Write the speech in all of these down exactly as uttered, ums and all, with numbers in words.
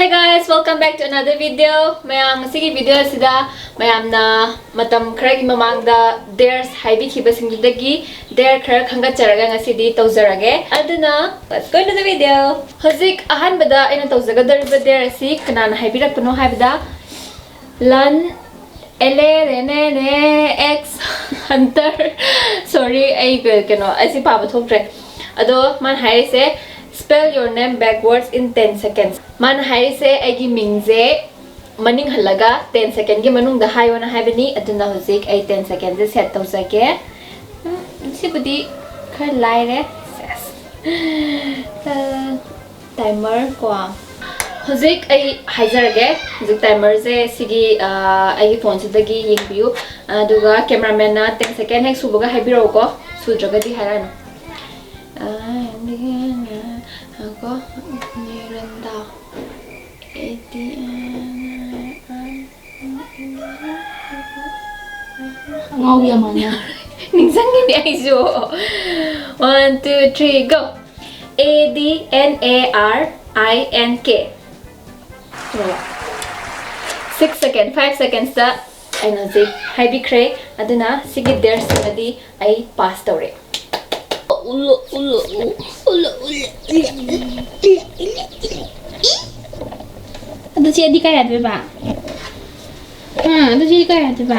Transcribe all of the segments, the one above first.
Hey guys, welcome back to another video. ꯃꯌꯥꯝ, ꯉꯁꯤꯒꯤ video ꯑꯁꯤꯗ ꯃꯌꯥꯝꯅ ꯃꯇꯝ ꯈꯔꯒꯤ ꯃꯃꯥꯡꯗ dares ꯍꯥꯏꯕꯤꯈꯤꯕꯁꯤꯡꯗꯨꯗꯒꯤ dare ꯈꯔ ꯈꯟꯒꯠꯆꯔꯒ ꯉꯁꯤꯗꯤ ꯇꯧꯖꯔꯒꯦ꯫ ꯑꯗꯨꯅ let's go into the video. ꯍꯧꯖꯤꯛ ꯑꯍꯥꯟꯕꯗ ꯑꯩꯅ ꯇꯧꯖꯒꯗꯧꯔꯤꯕ dare ꯑꯁꯤ ꯀꯅꯥꯅ ꯍꯥꯏꯕꯤꯔꯛꯄꯅꯣ ꯍꯥꯏꯕꯗ, ꯂꯟ ꯑꯦꯂꯦ ꯔꯦꯅꯦ ꯔꯦ ꯑꯦꯛꯁ ꯍꯟꯇꯔ꯫ Sorry, ꯑꯩ ꯀ- ꯀꯩꯅꯣ, ꯑꯩꯁꯦ ꯄꯥꯕ ꯊꯣꯛꯇ꯭ꯔꯦ꯫ ꯑꯗꯣ ꯃꯥꯅ ꯍꯥꯏꯔꯤꯁꯦ, "Spell your name backwards in ten seconds." ꯃꯥꯅ ꯍꯥꯏꯔꯤꯁꯦ, ꯑꯩꯒꯤ ꯃꯤꯡꯁꯦ ꯃꯅꯤꯡ ꯍꯜꯂꯒ ten secondꯒꯤ ꯃꯅꯨꯡꯗ ꯍꯥꯏꯌꯣꯅ ꯍꯥꯏꯕꯅꯤ꯫ ꯑꯗꯨꯅ ꯍꯧꯖꯤꯛ ꯑꯩ ten secondꯁꯦ set ꯇꯧꯖꯒꯦ꯫ ꯎꯝ, ꯁꯤꯕꯨꯗꯤ ꯈꯔ ꯂꯥꯏꯔꯦ꯫ ꯁꯦꯁ꯫ ꯑ, timer ꯀꯣ꯫ ꯍꯧꯖꯤꯛ ꯑꯩ ꯍꯥꯏꯖꯔꯒꯦ꯫ ꯍꯧꯖꯤꯛ timerꯁꯦ ꯁꯤꯒꯤ, ꯑ, ꯑꯩꯒꯤ phoneꯁꯤꯗꯒꯤ ꯌꯦꯡꯕꯤꯌꯨ꯫ ꯑꯗꯨꯒ cameramanꯅ ten second ꯍꯦꯛ ꯁꯨꯕꯒ ꯍꯥꯏꯕꯤꯔꯛꯎꯀꯣ꯫ ꯁꯨꯗ꯭ꯔꯒꯗꯤ ꯍꯥꯏꯔꯛꯑꯅꯨ꯫ ꯑ, ꯉꯥꯏꯈꯣ꯫ ꯃꯤꯔꯟꯗꯥ꯫ ꯑꯦ ꯗꯤ ꯑꯦꯟ ꯑꯥꯏ ꯑꯥꯔ꯫ ꯑꯉꯥꯎꯕꯤ ꯑꯃꯅ꯫ ꯅꯤꯡꯁꯤꯡꯉꯤꯅꯦ ꯑꯩꯁꯨ꯫ One, two, three, go. A D N A R I N K. Six second, five secondsꯇ ꯑꯩꯅ ꯍꯧꯖꯤꯛ ꯍꯥꯏꯕꯤꯈ꯭ꯔꯦ꯫ ꯑꯗꯨꯅ ꯁꯤꯒꯤ daresꯁꯤꯃꯗꯤ ꯑꯩ pass ꯇꯧꯔꯦ꯫ ꯑꯗꯨ ꯆꯦꯗꯤ ꯀꯩ ꯍꯥꯏꯗꯣꯏꯕ? ꯑꯥ, ꯑꯗꯨ ꯆꯦꯗꯤ ꯀꯩ ꯍꯥꯏꯗꯣꯏꯕ?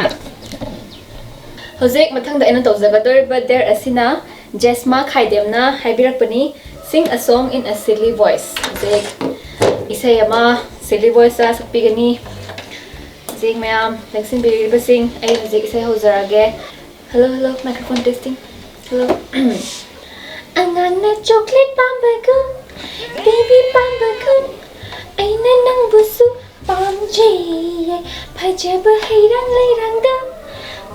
ꯍꯧꯖꯤꯛ ꯃꯊꯪꯗ ꯑꯩꯅ ꯇꯧꯖꯒꯗꯧꯔꯤꯕ dare ꯑꯁꯤꯅ ꯖꯦꯁꯃꯥ ꯈꯥꯏꯗꯦꯝꯅ ꯍꯥꯏꯕꯤꯔꯛꯄꯅꯤ꯫ Sing a song in a silly voice. ꯍꯧꯖꯤꯛ ꯏꯁꯩ ꯑꯃ silly voiceꯇ ꯁꯛꯄꯤꯒꯅꯤ꯫ ꯍꯧꯖꯤꯛ ꯃꯌꯥꯝ ꯂꯦꯡꯁꯤꯟꯕꯤꯔꯤꯕꯁꯤꯡ, ꯑꯩ ꯍꯧꯖꯤꯛ ꯏꯁꯩ ꯍꯧꯖꯔꯒꯦ꯫ Hello, hello, microphone testing. Hello. ꯑꯉꯥꯡꯅ chocolate ꯄꯥꯝꯕꯒꯨꯝ, baby ꯄꯥꯝꯕꯒꯨꯝ, ꯑꯩꯅ ꯅꯪꯕꯨꯁꯨ ꯄꯥꯝꯖꯩꯌꯦ꯫ ꯐꯖꯕ ꯍꯩꯔꯥꯡ ꯂꯩꯔꯥꯡꯗ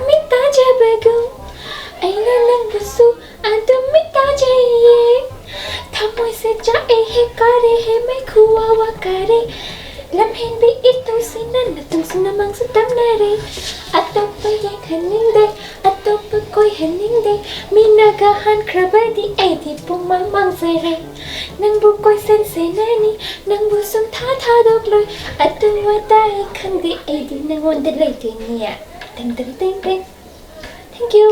ꯃꯤꯠ ꯇꯥꯖꯕꯒꯨꯝ, ꯑꯩꯅ ꯅꯪꯕꯨꯁꯨ ꯑꯗꯨꯝ ꯃꯤꯠ ꯇꯥꯖꯩꯌꯦ꯫ ꯊꯃꯣꯏꯁꯦ ꯆꯥꯛꯑꯦ ꯍꯦ, ꯀꯥꯔꯦ ꯍꯦ, ꯃꯩꯈꯨ ꯋꯥ ꯋꯥ ꯀꯥꯔꯦ꯫ ꯂꯝꯍꯦꯟꯕꯤ ꯏꯇꯨꯁꯤꯅ ꯅꯇꯨꯡꯁꯤꯅ ꯃꯥꯡꯁꯨ ꯇꯝꯅꯔꯦ꯫ ꯑꯇꯣꯞꯄ ꯌꯦꯡꯍꯟꯅꯤꯡꯗꯦ, ꯑꯇꯣꯞꯄ ꯀꯣꯏꯍꯟꯅꯤꯡꯗꯦ꯫ ꯃꯤꯅꯒ ꯍꯥꯟꯈ꯭ꯔꯕꯗꯤ ꯑꯩꯗꯤ ꯄꯨꯡꯃꯥꯡ ꯃꯥꯡꯖꯔꯦ꯫ ꯅꯪꯕꯨ ꯀꯣꯏꯁꯟ ꯁꯦꯟꯅꯅꯤ, ꯅꯪꯕꯨ ꯁꯨꯝ ꯊꯥ ꯊꯥꯗꯣꯛꯂꯣꯏ꯫ ꯑꯇꯨ ꯑꯇꯥ ꯑꯩ ꯈꯪꯗꯦ, ꯑꯩꯗꯤ ꯅꯪꯉꯣꯟꯗ ꯂꯩꯗꯣꯏꯅꯤ꯫ ꯇꯦꯡ ꯇꯦꯡ ꯇꯦꯡ ꯇꯦꯡ꯫ Thank you.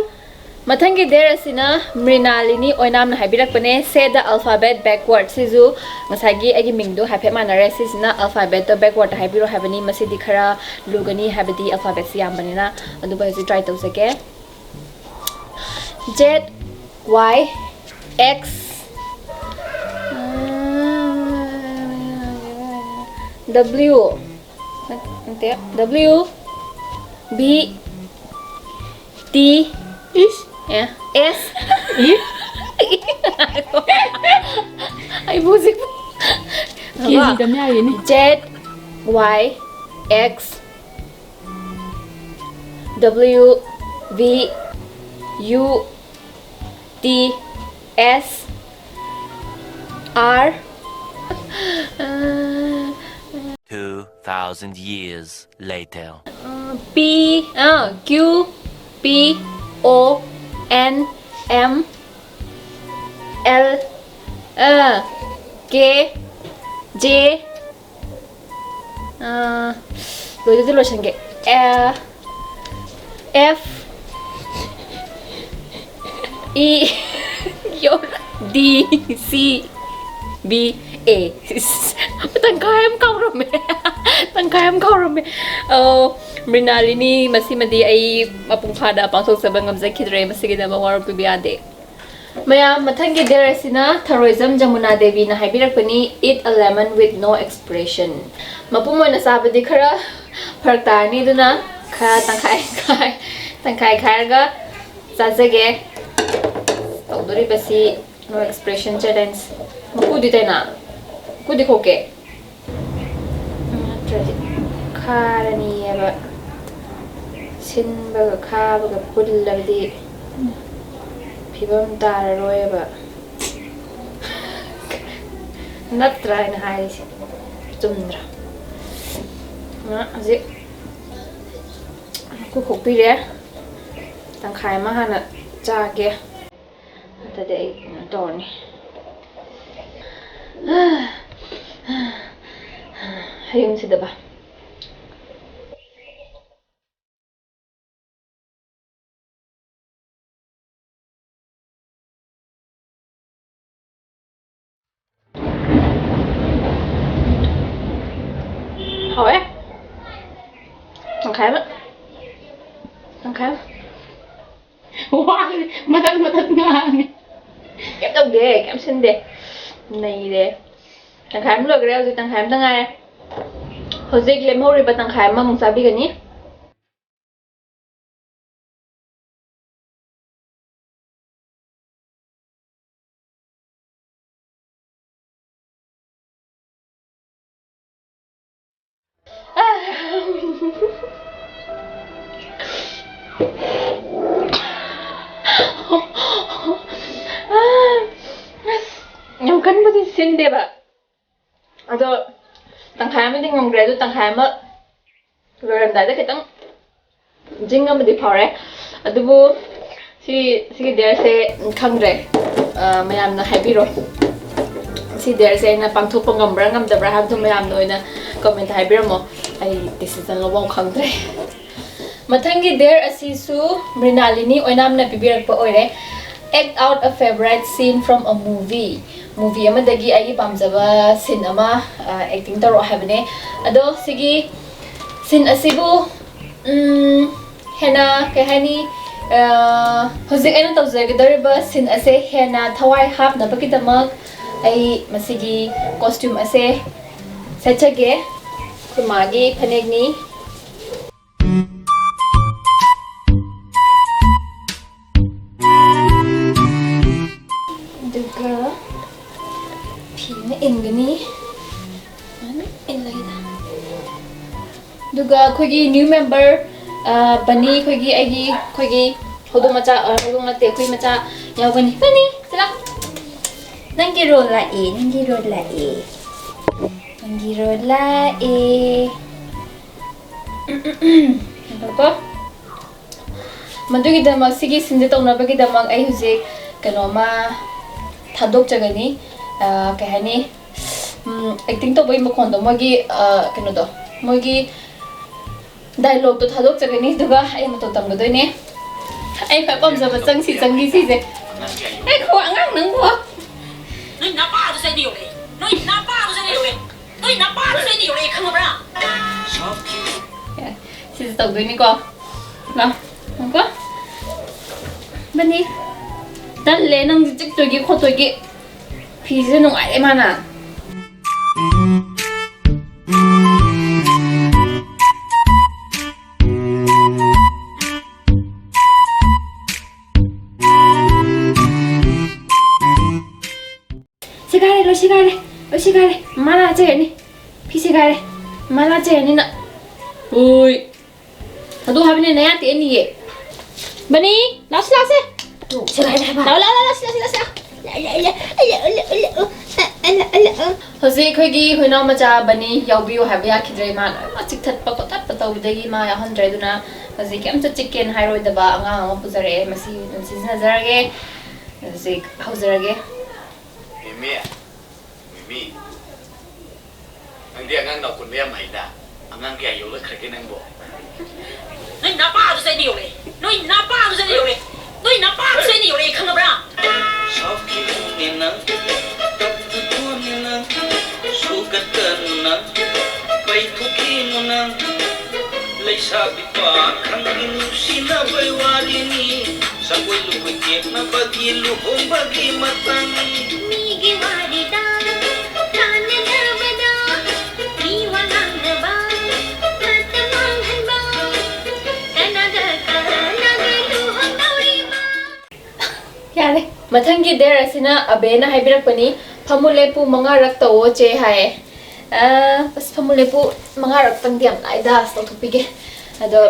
ꯃꯊꯪꯒꯤ ꯗꯦꯔ ꯑꯁꯤꯅ ꯃ꯭ꯔꯤꯅꯥꯂꯤꯅꯤ ꯑꯣꯏꯅꯥꯝꯅ ꯍꯥꯏꯕꯤꯔꯛꯄꯅꯦ꯫ Say the alphabet backward꯫ ꯁꯤꯁꯨ ꯉꯁꯥꯏꯒꯤ ꯑꯩꯒꯤ ꯃꯤꯡꯗꯣ ꯍꯥꯏꯐꯦꯠ ꯃꯥꯟꯅꯔꯦ꯫ ꯁꯤꯁꯤꯅ alphabetꯇꯣ backwardꯇ ꯍꯥꯏꯕꯤꯔꯣ ꯍꯥꯏꯕꯅꯤ꯫ ꯃꯁꯤꯗꯤ ꯈꯔ ꯂꯨꯒꯅꯤ, ꯍꯥꯏꯕꯗꯤ alphabetꯁꯤ ꯌꯥꯝꯕꯅꯤꯅ꯫ ꯑꯗꯨꯕꯨ ꯍꯧꯖꯤꯛ try ꯇꯧꯖꯒꯦ꯫ Z Y X W, ꯅꯠꯇꯦ, W B T, ꯏꯁ꯫ ꯑꯦ, S꯫ ꯏ꯫ ꯑꯩꯕꯨ ꯍꯧꯖꯤꯛ ꯀꯦꯖꯤꯗ ꯌꯥꯔꯤꯅꯦ꯫ Z Y X W V U T S R. Two thousand years later. P, uh, Q P O N M L, uh, K J, uh, ꯂꯣꯏꯗꯗꯤ ꯂꯣꯏꯁꯟꯒꯦ꯫ Uh, F E ꯌꯣ D C B A꯫ ꯇꯪꯈꯥꯏ ꯑꯃ ꯀꯥꯎꯔꯝꯃꯦ꯫ ꯇꯪꯈꯥꯏ ꯑꯃ ꯀꯥꯎꯔꯝꯃꯦ꯫ ꯑꯣ, ꯃ꯭ꯔꯤꯅꯥꯂꯤꯅꯤ, ꯃꯁꯤꯃꯗꯤ ꯑꯩ ꯃꯄꯨꯡ ꯐꯥꯅ ꯄꯥꯡꯊꯣꯛꯆꯕ ꯉꯝꯖꯈꯤꯗ꯭ꯔꯦ꯫ ꯃꯁꯤꯒꯤꯗꯃꯛ ꯋꯥꯔꯧꯕꯤꯕ ꯌꯥꯗꯦ꯫ ꯃꯌꯥꯝ, ꯃꯊꯪꯒꯤ ꯗꯦꯔ ꯑꯁꯤꯅ ꯊꯔꯣꯏꯖꯝ Yamuna ꯗꯦꯕꯤꯅ ꯍꯥꯏꯕꯤꯔꯛꯄꯅꯤ, Eat a lemon with no expression꯫ ꯃꯄꯨꯝ ꯑꯣꯏꯅ ꯆꯥꯕꯗꯤ ꯈꯔ ꯐꯔꯛ ꯇꯥꯔꯅꯤ, ꯑꯗꯨꯅ ꯈꯔ ꯇꯪꯈꯥꯏ ꯈꯥꯏ-, ꯇꯪꯈꯥꯏ ꯈꯥꯏꯔꯒ ꯆꯥꯖꯒꯦ꯫ ꯇꯧꯗꯣꯔꯤꯕꯁꯤ no expression challenge꯫ ꯃꯀꯨꯗꯤ ꯇꯩꯅ? ꯃꯀꯨꯗꯤ ꯈꯣꯛꯀꯦ꯫ ꯅꯠꯇ꯭ꯔꯗꯤ ꯈꯥꯔꯅꯤꯌꯦꯕ꯫ ꯁꯤꯟꯕꯒ ꯈꯥꯕꯒ ꯄꯨꯜꯂꯕꯗꯤ ꯐꯤꯕꯝ ꯇꯥꯔꯔꯣꯏꯕ꯫ ꯅꯠꯇ꯭ꯔꯥ ꯑꯩꯅ ꯍꯥꯏꯔꯤꯁꯦ? ꯆꯨꯝꯗ꯭ꯔꯥ? ꯍꯧꯖꯤꯛ ꯃꯀꯨ ꯈꯣꯛꯄꯤꯔꯦ꯫ ꯇꯪꯈꯥꯏ ꯑꯃ ꯍꯥꯟꯅ ꯆꯥꯒꯦ꯫ ꯅꯠꯇ꯭ꯔꯗꯤ ꯑꯩ ꯀꯩꯅꯣ ꯇꯧꯔꯅꯤ꯫ ꯍꯌꯨꯝꯁꯤꯗꯕ꯫ ꯍꯥꯎꯋꯦ꯫ ꯇꯪꯈꯥꯏ ꯑꯃ꯫ ꯇꯪꯈꯥꯏ ꯑꯃ꯫ ꯋꯥꯔꯦ꯫ ꯃꯊꯛ ꯃꯊꯛ ꯉꯥꯡꯉꯦ꯫ ꯀꯩꯝ ꯇꯧꯗꯦ, ꯀꯩꯝ ꯁꯤꯟꯗꯦ꯫ ꯅꯩꯔꯦ꯫ ꯇꯪꯈꯥꯏ ꯑꯃ ꯂꯣꯏꯈ꯭ꯔꯦ, ꯍꯧꯖꯤꯛ ꯇꯪꯈꯥꯏ ꯑꯃꯇ ꯉꯥꯏꯔꯦ꯫ ꯍꯧꯖꯤꯛ ꯂꯦꯝꯍꯧꯔꯤꯕ ꯇꯪꯈꯥꯏ ꯑꯃꯃꯨꯛ ꯆꯥꯕꯤꯒꯅꯤ꯫ ꯑꯁ, ꯌꯥꯝ ꯀꯟꯕꯗꯤ ꯁꯤꯟꯗꯦꯕ꯫ ꯑꯗꯣ ꯇꯪꯈꯥꯏ ꯑꯃꯗꯤ ꯉꯝꯈ꯭ꯔꯦ, ꯑꯗꯨ ꯇꯪꯈꯥꯏ ꯑꯃ ꯂꯣꯏꯔꯝꯗꯥꯏꯗ ꯈꯤꯇꯪ ꯖꯤꯡ ꯑꯃꯗꯤ ꯐꯥꯎꯔꯦ꯫ ꯑꯗꯨꯕꯨ ꯁꯤ, ꯁꯤꯒꯤ dare ꯁꯦ ꯈꯪꯗ꯭ꯔꯦ, ꯑ, ꯃꯌꯥꯝꯅ ꯍꯥꯏꯕꯤꯔꯣ꯫ ꯁꯤ dare ꯁꯦ ꯑꯩꯅ ꯄꯥꯡꯊꯣꯛꯄ ꯉꯝꯕ꯭ꯔꯥ ꯉꯝꯗꯕ꯭ꯔꯥ ꯍꯥꯏꯕꯗꯨ ꯃꯌꯥꯝꯅ ꯑꯣꯏꯅ comment ꯍꯥꯏꯕꯤꯔꯝꯃꯣ꯫ ꯑꯩ decision ꯂꯧꯕ ꯑꯃ ꯈꯪꯗ꯭ꯔꯦ꯫ ꯃꯊꯪꯒꯤ dare ꯑꯁꯤꯁꯨ ꯃ꯭ꯔꯤꯅꯥꯂꯤꯅꯤ ꯑꯣꯏꯅꯥꯝꯅ ꯄꯤꯕꯤꯔꯛꯄ ꯑꯣꯏꯔꯦ꯫ Act out a favorite scene from a movie꯫ Movie ꯑꯃꯗꯒꯤ ꯑꯩꯒꯤ ꯄꯥꯝꯖꯕ scene ꯑꯃ, ꯑ, acting ꯇꯧꯔꯛꯑꯣ ꯍꯥꯏꯕꯅꯦ꯫ ꯑꯗꯣ ꯁꯤꯒꯤ scene ꯑꯁꯤꯕꯨ, ꯎꯝ, ꯍꯦꯟꯅ, ꯀꯩ ꯍꯥꯏꯅꯤ, ꯑ, ꯍꯧꯖꯤꯛ ꯑꯩꯅ ꯇꯧꯖꯒꯗꯧꯔꯤꯕ scene ꯑꯁꯦ ꯍꯦꯟꯅ ꯊꯋꯥꯏ ꯍꯥꯞꯅꯕꯒꯤꯗꯃꯛ ꯑꯩ ꯃꯁꯤꯒꯤ costume ꯑꯁꯦ ꯁꯦꯠꯆꯒꯦ꯫ ꯑꯩꯈꯣꯏ ꯃꯥꯒꯤ ꯐꯅꯦꯛꯅꯤ꯫ ꯑꯗꯨꯒ ꯐꯤ ꯑꯃ ꯏꯟꯒꯅꯤ꯫ ꯁꯨꯃꯥꯏꯅ ꯏꯜꯂꯒꯦꯗ꯫ ꯑꯗꯨꯒ ꯑꯩꯈꯣꯏꯒꯤ new member, ꯑ, ꯕꯅꯤ, ꯑꯩꯈꯣꯏꯒꯤ, ꯑꯩꯒꯤ, ꯑꯩꯈꯣꯏꯒꯤ ꯍꯧꯗꯣꯡ ꯃꯆꯥ, ꯑ, ꯍꯧꯗꯣꯡ ꯅꯠꯇꯦ, ꯍꯨꯏ ꯃꯆꯥ ꯌꯥꯎꯒꯅꯤ꯫ ꯕꯅꯤ, ꯁꯤꯗ ꯂꯥꯛ꯫ ꯅꯪꯒꯤ role ꯂꯥꯛꯑꯦ, ꯅꯪꯒꯤ role ꯂꯥꯛꯑꯦ, ꯅꯪꯒꯤ role ꯂꯥꯛꯑꯦ꯫ ꯉꯥꯏꯈꯣꯀꯣ꯫ ꯃꯗꯨꯒꯤꯗꯃꯛ, ꯁꯤꯒꯤ ꯁꯤꯟꯁꯦ ꯇꯧꯅꯕꯒꯤꯗꯃꯛ ꯑꯩ ꯍꯧꯖꯤꯛ ꯀꯩꯅꯣꯝꯃ ꯊꯥꯗꯣꯛꯆꯒꯅꯤ꯫ ꯑ, ꯀꯩ ꯍꯥꯏꯅꯤ? ꯎꯝ, acting ꯇꯧꯕꯒꯤ ꯃꯈꯣꯟꯗꯣ, ꯃꯣꯏꯒꯤ, ꯑ, ꯀꯩꯅꯣꯗꯣ, ꯃꯣꯏꯒꯤ dialogue ꯇꯣ ꯊꯥꯗꯣꯛꯆꯒꯅꯤ, ꯑꯗꯨꯒ ꯑꯩ ꯃꯇꯧ ꯇꯝꯒꯗꯣꯏꯅꯦ꯫ ꯑꯩ ꯈ꯭ꯋꯥꯏ ꯄꯥꯝꯖꯕ "ꯆꯪꯁꯤ ꯆꯪꯁꯤ" ꯁꯤꯁꯦ꯫ ꯉꯥꯏꯈꯣ, ꯑꯉꯥꯡ ꯅꯪꯕꯣ꯫ ꯅꯣꯏ ꯅꯄꯥꯗꯨꯁꯨ ꯑꯩꯅ ꯌꯧꯔꯛꯑꯦ꯫ ꯅꯣꯏ ꯅꯄꯥꯗꯨꯁꯨ ꯑꯩꯅ ꯌꯧꯔꯛꯑꯦ꯫ ꯅꯣꯏ ꯅꯄꯥꯗꯨꯁꯨ ꯑꯩꯅ ꯌꯧꯔꯛꯑꯦ, ꯈꯪꯉꯕ꯭ꯔꯥ? ꯁꯤꯁꯦ ꯇꯧꯗꯣꯏꯅꯤꯀꯣ꯫ ꯂꯥꯎ꯫ ꯉꯥꯏꯈꯣ꯫ ꯕꯅꯤ꯫ ꯇꯜꯂꯦ ꯅꯪꯁꯦ ꯆꯤꯛꯇꯣꯏꯒꯤ ꯈꯣꯠꯇꯣꯏꯒꯤ꯫ ꯐꯤꯁꯦ ꯅꯨꯡꯉꯥꯏꯔꯦ ꯃꯥꯅ꯫ ꯁꯦꯒꯥꯏꯔꯦ, ꯂꯣꯏ ꯁꯦꯒꯥꯏꯔꯦ, ꯂꯣꯏ ꯁꯦꯒꯥꯏꯔꯦ꯫ ꯃꯃꯥ ꯂꯥꯛꯑ ꯆꯩꯔꯅꯤ꯫ ꯐꯤ ꯁꯦꯒꯥꯏꯔꯦ꯫ ꯃꯃꯥ ꯂꯥꯛꯑ ꯆꯩꯔꯅꯤ ꯅꯪ꯫ ꯍꯣꯏ꯫ ꯑꯗꯨ ꯍꯥꯏꯕꯅꯦ, ꯅꯌꯥ ꯇꯦꯛꯑꯅꯤꯌꯦ꯫ ꯕꯅꯤ, ꯂꯥꯛꯁꯤ ꯂꯥꯛꯁꯦ꯫ ꯁꯦꯒꯥꯏꯔꯦ ꯍꯥꯏꯕ꯫ ꯂꯥꯛꯑꯣ, ꯂꯥꯛꯑꯣ, ꯂꯥꯛꯑꯣ, ꯂꯥꯛꯁꯤ ꯂꯥꯛꯁꯤ ꯂꯥꯛꯁꯤ꯫ ꯍꯧꯖꯤꯛ ꯑꯩꯈꯣꯏꯒꯤ ꯍꯨꯏꯅꯥꯎ ꯃꯆꯥ ꯕꯅꯤ ꯌꯥꯎꯕꯤꯌꯨ ꯍꯥꯏꯕ ꯌꯥꯈꯤꯗ꯭ꯔꯦ꯫ ꯃꯥ ꯂꯣꯏꯅꯃꯛ ꯆꯤꯛꯊꯠꯄ ꯈꯣꯠꯇꯠꯄ ꯇꯧꯕꯗꯒꯤ ꯃꯥ ꯌꯥꯎꯍꯟꯗ꯭ꯔꯦ꯫ ꯑꯗꯨꯅ ꯍꯧꯖꯤꯛ ꯀꯩꯝꯇ ꯆꯤꯛꯀꯦꯅ ꯍꯥꯏꯔꯣꯏꯗꯕ ꯑꯉꯥꯡ ꯑꯃ ꯄꯨꯖꯔꯛꯑꯦ꯫ ꯃꯁꯤ ꯑꯗꯨꯝ ꯁꯤꯖꯤꯟꯅꯖꯔꯒꯦ꯫ ꯍꯧꯖꯤꯛ ꯍꯧꯖꯔꯒꯦ꯫ ꯃꯤꯃꯤ, ꯃꯤꯃꯤ, ꯅꯪꯗꯤ ꯑꯉꯥꯡ ꯅꯥꯎꯀꯨꯟꯕ ꯌꯥꯝ ꯍꯩꯅ꯫ ꯑꯉꯥꯡ ꯀꯌꯥ ꯌꯣꯛꯂꯛꯈ꯭ꯔꯒꯦ ꯅꯪꯕꯣ? ꯅꯣꯏ ꯅꯄꯥꯗꯨꯁꯨ ꯑꯩꯅ ꯌꯧꯔꯛꯑꯦ꯫ ꯅꯣꯏ ꯅꯄꯥꯗꯨꯁꯨ ꯑꯩꯅ ꯌꯧꯔꯛꯑꯦ꯫ ꯅꯣꯏ ꯅꯄꯥꯗꯨꯁꯨ ꯑꯩꯅ ꯌꯧꯔꯛꯑꯦ, ꯈꯪꯉꯕ꯭ꯔꯥ? ꯁꯥꯎꯈꯤꯅꯨꯅꯦ ꯅꯪ, ꯀꯞꯊꯣꯛꯈꯤꯅꯨ ꯅꯪ, ꯁꯨꯒꯠꯀꯅꯨ ꯅꯪ, ꯄꯩꯊꯣꯛꯈꯤꯅꯨ ꯅꯪ꯫ ꯂꯩꯁꯥꯕꯤ ꯄꯥꯈꯪꯒꯤ ꯅꯨꯡꯁꯤꯅꯕꯩ ꯋꯥꯔꯤꯅꯤ꯫ ꯁꯒꯣꯏ ꯂꯨꯀꯣꯏ ꯇꯦꯛꯅꯕꯒꯤ ꯂꯨꯍꯣꯡꯕꯒꯤ ꯃꯇꯝ꯫ ꯃꯤꯒꯤ ꯋꯥꯔꯤꯗ ꯇꯥꯟꯅꯗꯕꯗ ꯃꯤ ꯋꯥ ꯉꯥꯡꯅꯕ ꯃꯇꯝ ꯃꯥꯡꯍꯟꯕ꯫ ꯀꯅꯥꯒ ꯀꯅꯥꯒ ꯂꯨꯍꯣꯡꯗꯧꯔꯤꯕ? ꯌꯥꯔꯦ꯫ ꯃꯊꯪꯒꯤ dare ꯑꯁꯤꯅ ꯑꯕꯦꯅ ꯍꯥꯏꯕꯤꯔꯛꯄꯅꯤ, "ꯐꯝꯃꯨ ꯂꯦꯞꯄꯨ ꯃꯉꯥꯔꯛ ꯇꯧꯋꯣ ꯆꯦ" ꯍꯥꯏꯌꯦ꯫ ꯑ, ꯑꯁ, ꯐꯝꯃꯨ ꯂꯦꯞꯄꯨ ꯃꯉꯥꯔꯛꯇꯪꯗꯤ ꯌꯥꯝ ꯂꯥꯏꯗ, ꯑꯁ, ꯇꯧꯊꯣꯛꯄꯤꯒꯦ꯫ ꯑꯗꯣ,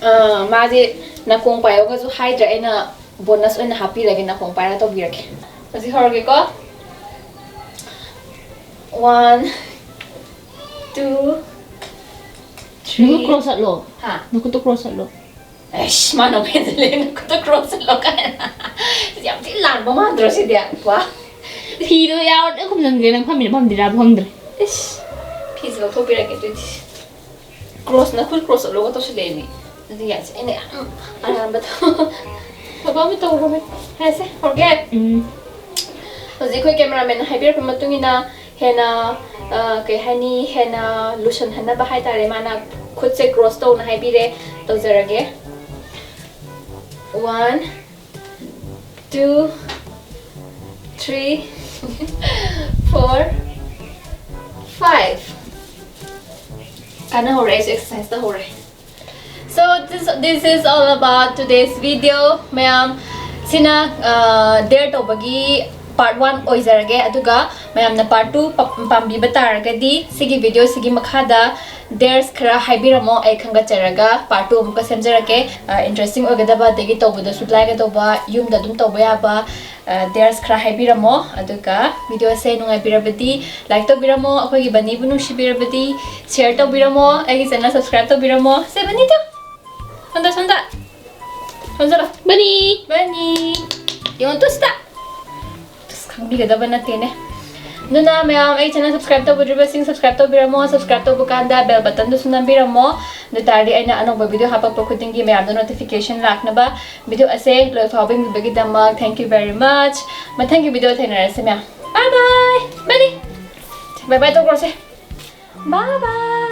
ꯑ, ꯃꯥꯁꯦ ꯅꯥꯀꯣꯡ ꯄꯥꯏꯌꯣꯒꯁꯨ ꯍꯥꯏꯗ꯭ꯔꯦ, ꯑꯩꯅ bonus ꯑꯣꯏꯅ ꯍꯥꯞꯄꯤꯔꯒꯦ, ꯅꯥꯀꯣꯡ ꯄꯥꯏꯔ ꯇꯧꯕꯤꯔꯒꯦ꯫ ꯍꯧꯖꯤꯛ ꯍꯧꯔꯒꯦꯀꯣ꯫ One, two, ꯅꯈꯨꯠ ꯀ꯭ꯔꯣꯁ ꯆꯠꯂꯣ꯫ ꯍꯥ? ꯅꯈꯨꯠꯇꯣ ꯀ꯭ꯔꯣꯁ ꯆꯠꯂꯣ꯫ ꯑꯩꯁ, ꯃꯥꯅ ꯍꯦꯟꯖꯜꯂꯦ, ꯅꯈꯨꯠꯇꯣ ꯀ꯭ꯔꯣꯁ ꯆꯠꯂꯣ ꯀꯥꯏꯅ꯫ ꯌꯥꯝ ꯊꯤ ꯂꯥꯟꯕ ꯃꯥꯟꯗ꯭ꯔꯣ ꯁꯤꯗꯤ? ꯋꯥ꯫ ꯐꯤꯗꯣ ꯌꯥꯎꯔꯗꯤ ꯈꯨꯝꯖꯟꯗ꯭ꯔꯦ, ꯅꯪ ꯐꯝꯃꯤꯔ ꯐꯝꯗ꯭ꯔꯤꯔꯥ ꯐꯝꯗ꯭ꯔꯦ꯫ ꯏꯁ, ꯐꯤꯁꯦ ꯂꯧꯊꯣꯛꯄꯤꯔꯒꯦ ꯑꯗꯨꯗꯤ꯫ ꯀ꯭ꯔꯣꯁ, ꯅꯈꯨꯠ ꯀ꯭ꯔꯣꯁ ꯆꯠꯂꯣꯒ ꯇꯧꯁꯤꯜꯂꯛꯑꯦ ꯃꯤ꯫ ꯑꯗꯨꯗꯤ ꯌꯥꯁꯦ, ꯑꯩꯅ ꯌꯥꯝ ꯑꯔꯥꯟꯕꯗꯣ꯫ ꯊꯕꯛ ꯑꯃ ꯇꯧꯔꯨꯔꯦ꯫ ꯍꯥꯏꯁꯦ, ꯍꯧꯔꯒꯦ꯫ ꯎꯝ꯫ ꯍꯧꯖꯤꯛ ꯑꯩꯈꯣꯏ ꯀꯦꯃꯦꯔꯥꯃꯦꯟꯅ ꯍꯥꯏꯕꯤꯔꯛꯄ ꯃꯇꯨꯡ ꯏꯟꯅ ꯍꯦꯟꯅ, ꯑ, ꯀꯩ ꯍꯥꯏꯅꯤ, ꯍꯦꯟꯅ ꯂꯨꯁꯟꯍꯟꯅꯕ ꯍꯥꯏꯇꯥꯔꯦ, ꯃꯥꯅ ꯈꯨꯠꯁꯦ ꯀ꯭ꯔꯣꯁ ꯇꯧꯅ ꯍꯥꯏꯕꯤꯔꯦ꯫ ꯇꯧꯖꯔꯒꯦ꯫ One, two, three, four, five. ꯀꯥꯟꯅꯍꯧꯔꯦ, ꯑꯩꯁꯨ exercise ꯇꯧꯍꯧꯔꯦ꯫ So this, this is all about today's video, ꯃꯌꯥꯝ꯫ ꯁꯤꯅ, ꯑ, dare ꯇꯧꯕꯒꯤ part one ꯑꯣꯏꯖꯔꯒꯦ꯫ ꯑꯗꯨꯒ ꯃꯌꯥꯝꯅ part two ꯄꯥꯝꯕꯤꯕ ꯇꯥꯔꯒꯗꯤ ꯁꯤꯒꯤ video ꯁꯤꯒꯤ ꯃꯈꯥꯗ dares ꯈꯔ ꯍꯥꯏꯕꯤꯔꯝꯃꯣ, ꯑꯩ ꯈꯟꯒꯠꯆꯔꯒ part two ꯑꯃꯨꯛꯀ ꯁꯦꯝꯖꯔꯛꯀꯦ꯫ ꯑ, interesting ꯑꯣꯏꯒꯗꯕ, ꯑꯗꯒꯤ ꯇꯧꯕꯗꯁꯨ ꯂꯥꯏꯒꯗꯧꯕ, ꯌꯨꯝꯗ ꯑꯗꯨꯝ ꯇꯧꯕ ꯌꯥꯕ, ꯑ, dares ꯈꯔ ꯍꯥꯏꯕꯤꯔꯝꯃꯣ꯫ ꯑꯗꯨꯒ video ꯁꯦ ꯅꯨꯡꯉꯥꯏꯕꯤꯔꯕꯗꯤ like ꯇꯧꯕꯤꯔꯝꯃꯣ, ꯑꯩꯈꯣꯏꯒꯤ ꯕꯅꯤꯕꯨ ꯅꯨꯡꯁꯤꯕꯤꯔꯕꯗꯤ share ꯇꯧꯕꯤꯔꯝꯃꯣ, ꯑꯩꯒꯤ channel subscribe ꯇꯧꯕꯤꯔꯝꯃꯣ꯫ ꯁꯦ ꯕꯅꯤ ꯇꯨ꯫ ꯁꯣꯝꯗ, ꯁꯣꯝꯗ꯫ ꯁꯣꯝꯗ ꯂꯥꯎ꯫ ꯕꯅꯤ! ꯕꯅꯤ! ꯌꯦꯡꯉꯣ ꯇꯨ ꯁꯤꯗ꯫ ꯑꯁ, ꯈꯪꯕꯤꯒꯗꯕ ꯅꯠꯇꯦꯅꯦ꯫ ꯑꯗꯨꯅ ꯃꯌꯥꯝ, ꯑꯩ channel subscribe ꯇꯧꯕꯤꯗ꯭ꯔꯤꯕꯁꯤꯡ subscribe ꯇꯧꯕꯤꯔꯝꯃꯣ, subscribe ꯇꯧꯕ ꯀꯥꯟꯗ bell button ꯗꯨꯁꯨ ꯅꯝꯕꯤꯔꯝꯃꯣ꯫ ꯑꯗꯨ ꯇꯥꯔꯗꯤ ꯑꯩꯅ ꯑꯅꯧꯕ video ꯍꯥꯄꯛꯄ ꯈꯨꯗꯤꯡꯒꯤ ꯃꯌꯥꯝꯗ notification ꯂꯥꯛꯅꯕ꯫ Video ꯑꯁꯦ ꯂꯣꯏꯐꯥꯎꯕ ꯌꯦꯡꯕꯤꯕꯒꯤꯗꯃꯛ thank you very much꯫ ꯃꯊꯪꯒꯤ video ꯊꯦꯡꯅꯔꯁꯤ ꯃꯌꯥꯝ꯫ Bye bye! ꯕꯅꯤ! Bye bye ꯇꯧꯈ꯭ꯔꯣꯁꯦ꯫ Bye bye!